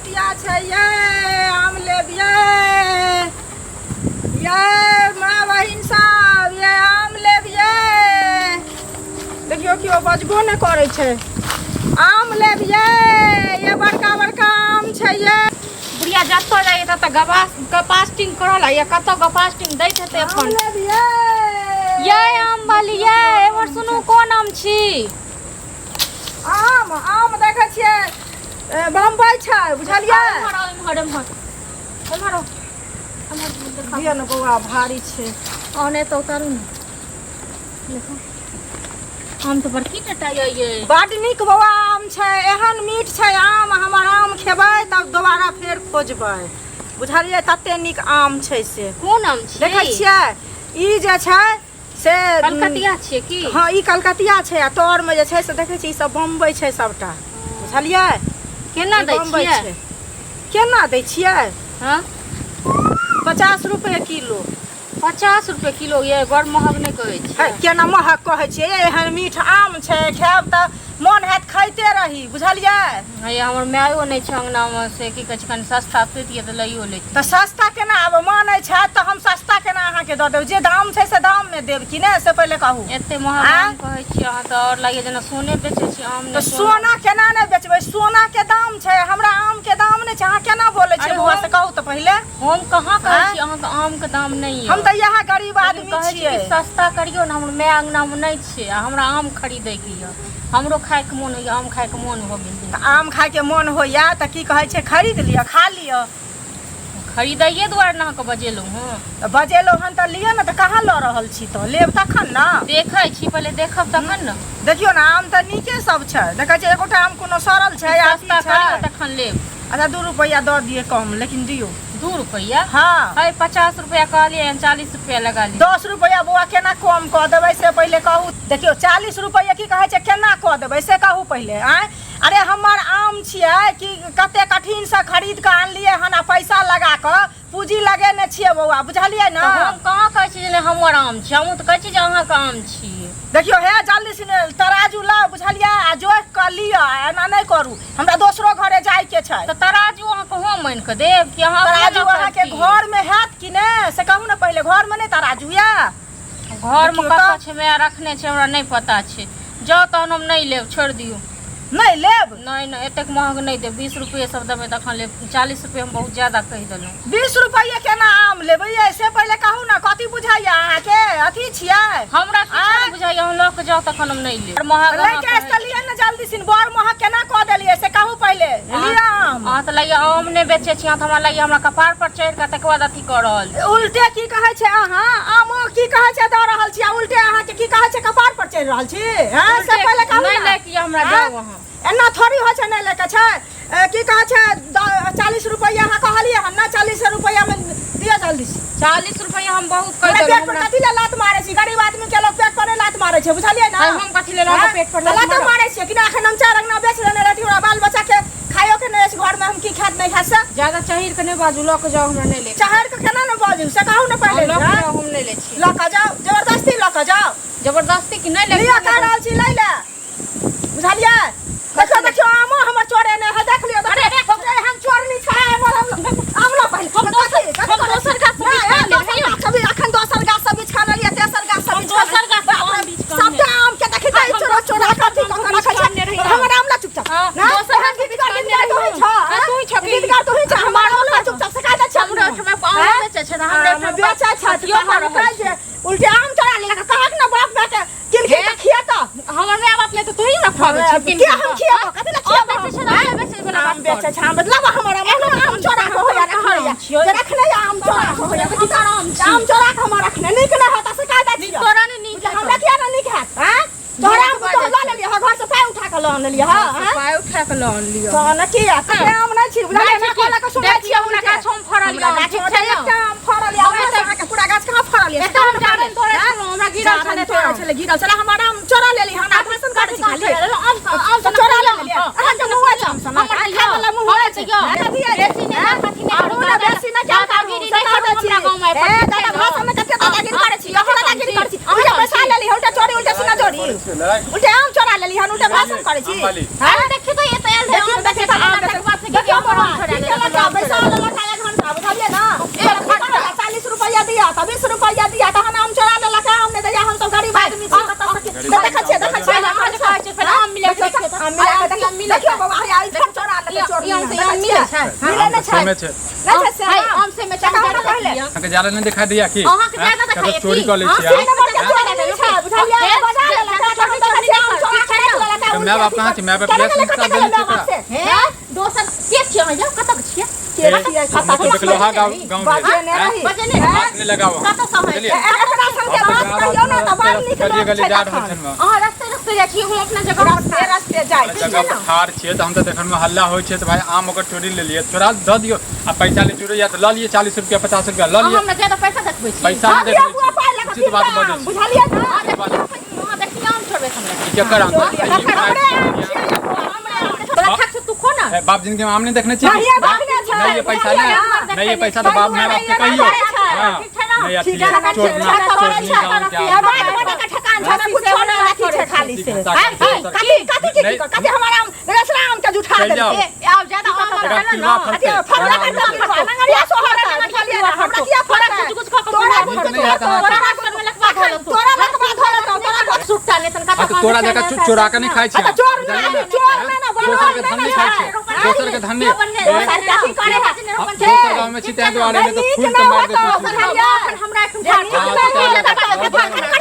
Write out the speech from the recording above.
कलकतिया छै ये, आम लेब ये। ये माँ बहिन सब ये, आम लेब ये। देखियौ, केओ बजबो नहि करै छै। आम लेब ये, ये बड़का बड़का आम छै ये। बुढ़िया जतऽ जाइए ततऽ गवास गपास्टिंग करऽ लागैए। कतऽ गपास्टिंग दैत हेतै आम अपन। लेब ये। ये आम वाली ये, एम्हर सुनू, कोन आम छी? आम, आम देखै छियै, बम्बई छै, बुझलियै? एम्हर आउ, एम्हर, एम्हर, एम्हर आउ, एम्हर देखा। दिअ ने बौआ, भारी छै। आउ ने तऽ उतारू ने। देखो, आम तऽ बड़की टटा यऽ ये। बड नीक बौआ आम छै, एहन मीठ छै आम। हमर आम खेबै तब दोबारा फेर खोजबै, बुझलियै? तते नीक आम छै से। कोन आम छियै? देखै छियै, ई जे छै से कलकतिया छियै की? हँ, ई कलकतिया छै आ तरमे जे छै से देखै छी, ई सब बम्बई छै सबटा, बुझलियै? केना ई दै बम्बई छियै? छै। केना दै छियै? हँ। 50 रुपए किलो। 50 रुपए किलो? ये बड़ महग नहि कहै है, छियै? केना महग कहै छियै? एहन मीठ आम छै, खायब तऽ मोन हैत खाइते रही, बुझलियै? हे, हमर मायो नहि छै अङ्गनामे, से की कहै छै, कनि सस्ता दैतियै तऽ लैयो लैतियै। तऽ सस्ता केना आब मानै छथि तऽ हम सस्ता केना अहाँके दऽ देब? जे दाम छै से दाममे देब कि नहि, से पहिले कहू। एते महग आँय? आम कहै छियै अहाँ तऽ आओर लागैए जेना सोने बेचै छी आम। तऽ नहि सोना केना नहि बेचबै? सोना के दाम छै, हमरा आम के दाम नहि छै। अहाँ केना बोलै छियै अरे बौआ, हम से कहू तऽ पहिले। हम कहाँ कहै आँय? छी अहाँके आमके दाम नहि यऽ। हम तऽ इएह गरीब लेकिन आदमी कहै छी छियै। कि सस्ता करियौ ने, हमर माय अङ्गनामे नहि छै आ हमरा आम खरीदैके यऽ। हमरो खायके मोन होइए, आम खायके मोन भऽ गेल। तऽ आम खायके मोन होइए तऽ की कहै छै, खरीद लिअ, खा लिअ। खरीदैये दुआरे ने अहाँके बजेलहुँ हँ। तऽ बजेलहुँ हन तऽ लिअ ने। तऽ कहाँ लऽ रहल छी? तऽ लेब तखन ने। देखै छी, पहिले देखब तखन ने। देखियौ ने, आम तऽ नीके सब छै। देखै छियै, एकोटा आम कोनो सड़ल छै या अथी सस्ता छै? करियौ तखन लेब। अच्छा, 2 रुपैआ दऽ दियै कम, लेकिन दियौ। 2 रुपैआ? हँ। है, 50 रुपैआ कहलियै हन, 40 रुपैआ लगा लिअ। 10 रुपैआ बौआ केना कम कऽ देबै, से पहिले कहू। देखियौ, 40 रुपैआ की कहै छै, केना कऽ देबै से कहू पहिले। आँय, अरे हमर आम छियै कि कते कठिनसँ खरीद कऽ आनलियै हन आ पैसा लगा कऽ पूँजी लगेने छियै बौआ, बुझलियै ने? तऽ हम कहाँ कहै छी जे नहि हमर आम छै? हमहूँ तऽ कहै छी जे अहाँके आम छियै। देखियौ हे, जल्दी से तराजू लाउ, बुझलियै? आ जोखि कऽ लिअ, आ एना नहि करू, हमरा दोसरो घरे जाइके छै। तऽ तराजू अहाँके हम आनि कऽ देब कि अहाँ अपने तराजू लऽ कऽ अहाँके अयतियै? घरमे हैत कि नहि, से कहू ने पहिले। घरमे नहि तराजू यऽ? घरमे देखियौ कतऽ तऽ। छै, माय रखने छै, हमरा नहि पता छै। जाउ तहन, हम नहि लेब, छोड़ि दियौ। नहि लेब? नहि नहि, एतेक महग नहि देब। 20 रुपये सब देबै तखन लेब। 40 रुपये हम बहुत ज्यादा कहि देलहुँ। 20 रुपैए केना आम लेबै यै, से पहिले कहू ने। कथी बुझाइया अहाँके, अथी छियै? हमरा किछु आँय? नहि बुझाइया। अहाँ लऽ कऽ जाउ तखन, हम नहि लेब महग अहाँ लैके अछि कहै तऽ लिअ ने जल्दी सिन। बड़ महग केना कऽ देलियै, से कहू पहिले। लिअ आम। अहाँ तऽ लगैया आम नहि बेचै छी। अहाँ तऽ हमरा लगैया हमरा कपार पर चढ़ि कऽ तकर बाद अथी कऽ रहल छी। उल्टे की कहै छै अहाँ, आमो की कहै छै दऽ रहल छी आ उल्टे अहाँके की कहै छै कपार पर चढ़ि रहल छी? हँ, से उल्टे पहिले कहू नहि ने। लैके यऽ हमरा, आँय? जाउ अहाँ। एना थोड़ी होइ छै, नहि लैके छै। की कहै छै, 40 रुपैआ अहाँ कहलियै हन ने, 40 रुपैआमे दिअ जल्दी से। 40 रुपैआ हम बहुत कहि हमरा देलहुँ। पेट पर हमरा कथी लए लात मारै छी? गरीब आदमी के लोग पेट पर नहि लात मारै छै, बुझलियै ने? आइ हम कथी लेल अहाँके आँय? पेट पर तऽ लात लातो मारब? मारै छियै कि नहि? एखन हम चारि अंगना बेच लेने रहती, हमरा बाल बच्चा के खाइयो के नहि अछि घरमे, हम की खायत नहि खायत से। ज्यादा चढ़ि कऽ नहि बाजू, लऽ कऽ जाउ, हमरा नहि लैके। चढ़ि कऽ केना ने बाजू, से कहू ने पहिले। लऽ कऽ आँय? जाउ, हम नहि लै छी। लऽ कऽ जाउ, जबरदस्ती लऽ कऽ जाउ। जबरदस्ती कि नहि लिअ, लैके। कहि रहल छी लै ले, बुझलियै? देखियौ, देखियौ, आमो हमर चोरेने है, देख लियौ। अरे एहन चोरनी छै हमर आम लो पहिले। हम दोसर- कथी- कथी हम करै छी? दोसर गाछ से नहि, बीछ कऽ दोसर लेलियै। गाछ से भी- अखन दोसर गाछ से बीछ कऽ लेलियै, तेसर गाछ से हम बीछ कऽ दोसर गाछ से बाप रे, आम बीछ कऽ सबटा आम के देखी तऽ हम चोरा चोरा दोसर कथी गाछ कऽ से कऽ बीछ रखै कऽ आनने छै। रहियै। हमर आम ला चुपचाप। हाँ, नहि, दोसर एहन गाछ से गीत बीछ गार कऽ गीत आनने गार तू ही रहियै। छह, हाँ, तू ही छह की? गीत गार तू ही छह, हमर आम ला चुपचाप से कहि दै छियै। हमरा ओहिठमा आम आँय? बेचै छै तऽ हमरा आम ओहिठमा बेचै छै अथियो तऽ कऽ हम रहल कहै छै। जे उल्टे आम चोरा लेलक, कहक ने बाप बेटा किन किन के खियाता। हमर माय बाप नहि तऽ तोही ने खुआबै छै के हम खियाबो? कथी लए खियाबो? बेचै छै तऽ अपने बेचै वला आम बात बेचै छै, आम बदलाबो हमर आम। एहनो आम चोरा के होया रखने या जे रखने या आम चोरा के होया। देखी तऽ आम चोरा के हमर रखने नीक नहि होता, से कहि दै छियौ। तोरा नहि नीक हेतौ। हमरा किया नहि नीक हैत? आँय, तोहरा आम तो लऽ लेलियै हँ, घर से पाइ उठा कऽ लऽ आनलियै हँ? आँय? पाइ उठा कऽ लऽ आनलियै तहन की आ कते आम नहि छी, बुझलियै? नहि ना कहलक छी, सुनै छियै। हमरा उल्टे। गाछोमे फड़ल हमरा यऽ, गाछमे ठीक छै ने? एकटा आम फड़ल यऽ, हमरा हमरा अहाँके पूरा गाछ कहाँ फड़ल यऽ? एतऽ हम जारनि तोड़ै छलहुँ, हमरा गिरल जारनि छलै तोड़ै तऽ। छलै, गिरल छलै, हमर आम चोरा लेली हन, आ भाषण करै छी खाली। आम तऽ चोरा लेली अहाँके मुँह अछि आम सनक? हमर अहाँ खाय वाला मुँह हमर अछि? तऽ यऽ। कथी अछि? बेसी नहि, हैं? कथी नहि आरू करू, ने बेसी नहि क्या करू? दादागिरी से नहि कह करू दै छी। हमरा गाँवमे ए, आबि कऽ, दादा ठीक छै ने? भाषण मे कते दादागिरी करै छी? कते दादागिरी करै छी? अहाँ उल्टे हम पैसा छी। लेली, उल्टे चोरी, उल्टे सीना चोरी। उल्टे आम चोरा लेली हन, उल्टे भाषण करै छी। अरे देखी तऽ एतऽ आयल रहै, देखी आम तऽ, देखी बेचै तऽ, छलै, आम तकर बाद से देखियौ हमर बौआ, आम छोड़ा की लेलक, केलक हमर आम बैसा छोड़ा लेलक एक घंटा, बुझलियै ने? 40 रुपैआ दिअ तऽ 20 रुपैआ दिअ, तहन आम चोरा लेलक। आम नहि दैया, हम सब गरीब आदमी छी, कतऽ से की? देखै छियै, देखै छियै। पहिले अहाँ जे कहै छियै, पहिले आम मिलै छै, देखियौ तऽ। आम मिला कऽ देखियौ, आम मिलै देखियौ बौआ, हैया ई फेर चोरा लेलकै, चोर ई आम से देखै आम मिलै छियै? छै। मिलै नहि छै। सेमे छै। नहि छै से हाय, आम। आम से में चाहे कहू ने ज्यादा पहिले। लिअ। अहाँके जाला नहि दिखाई दैया की? अहाँके हैं? ज्यादा कतौ देखाइए चोरी की? कऽ लै हाँ, छियै से अहाँ? नंबर के चोर नहि छै, बुझलियै? बजा लेलक, तहन देखै छियै आम चोरा कऽ राखि लेलक। तऽ माय बाप कहाँ छै? माय बाप केना इएह गेलै, संस्कार कतऽ गेलै देने छै माय बाप से? हे, दोसर के छियै अहाँ यौ? कतऽ के छियै? के छियै? हम तऽ देखलौहा गाँव गाँव भेल। बजे नहि हैं? रही। बजे नहि हाथ नहि लगाउ अहाँ। कतऽ सँ अहाँ बुझलियै? एकरा संगे बात कहियौ ने तऽ बड़ नीक गली लोक गली छै जा रहल तखन। छलहुँ। अहाँ रस्ते रस्ते जाइ छियै, हम अपना जगह पर रस्ते रस्ते जाइ छै जगह ने। पर ठाढ़ छियै तऽ हम तऽ देखलहुँ हल्ला होइ छै तऽ भाय आम ओकर चोरी लेलियै, चोरा दऽ दियौ आ पैसा ले चोरी या तऽ लऽ लिअ 40 रुपया 50 रुपया लऽ अहाँ लिअ। हमरा ज्यादा पैसा देखबै छी? पैसा नहि दियौ देखबै बुआ छी। पाइ लऽ कऽ उचित बात किनका बजै आम, छी। बुझलियै ने? अहाँ देखियौ, आम छोड़बै हमरा। ई केकर आम छै? हमरे आम छियै बुआ, हमरे आम छै। तोरा खाक तू खो ना। ए, बाप जिनके आम नहीं देखने छियै? नहिये देखने छै। नहीं ये पैसा नहीं, नहीं ये पैसा तऽ बाप माय बाप के कहियो। हाँ, ठीक छै ना? नहीं अथी ठीक छै, चोर ना, छै, चोर नहीं छै, गाँव के आ आम। बात बड़ा के ठेकान छै ना, कुछो नहि अथी छै खाली से। कथी कथी कथी की कथी हमारा आम रसरा आम के जुठा चलि जाउ। देलकै। ए, आब ज्यादा आम एकरा खेलऽ पिलुआ ना। फड़तै। अथी फड़ला के पिलुआ, नंगरिया सोहर है, बुझलियै ने? हमरा किया फड़तै? कुछ कुछ खा कऽ तोरा नीक नहि हैत अहाँके। तोरा करमे लकवा धऽ लेतौ। तोरा लकवा धऽ लेतौ, तोरा तोरा सुट्टा ले तनका। हाँ, तऽ तोरा जकाँ चोरा के नहि खाइ छियै। अच्छा, चोर बुझलियै नहि, ने? चोर नहि ने, दोसर के बनोर धन नहि नहि ने खाइ छै। छियै। दोसर के धन नहि। दोसर के अथी करे है। हम दोसर गाँव में छी ताहि दुआरे नहि तऽ नीक फूल नहि के मारि होतौ, देतौ। बुझलियै? हमरा जे नीक हाँ, नहि तऽ होतौ, चल।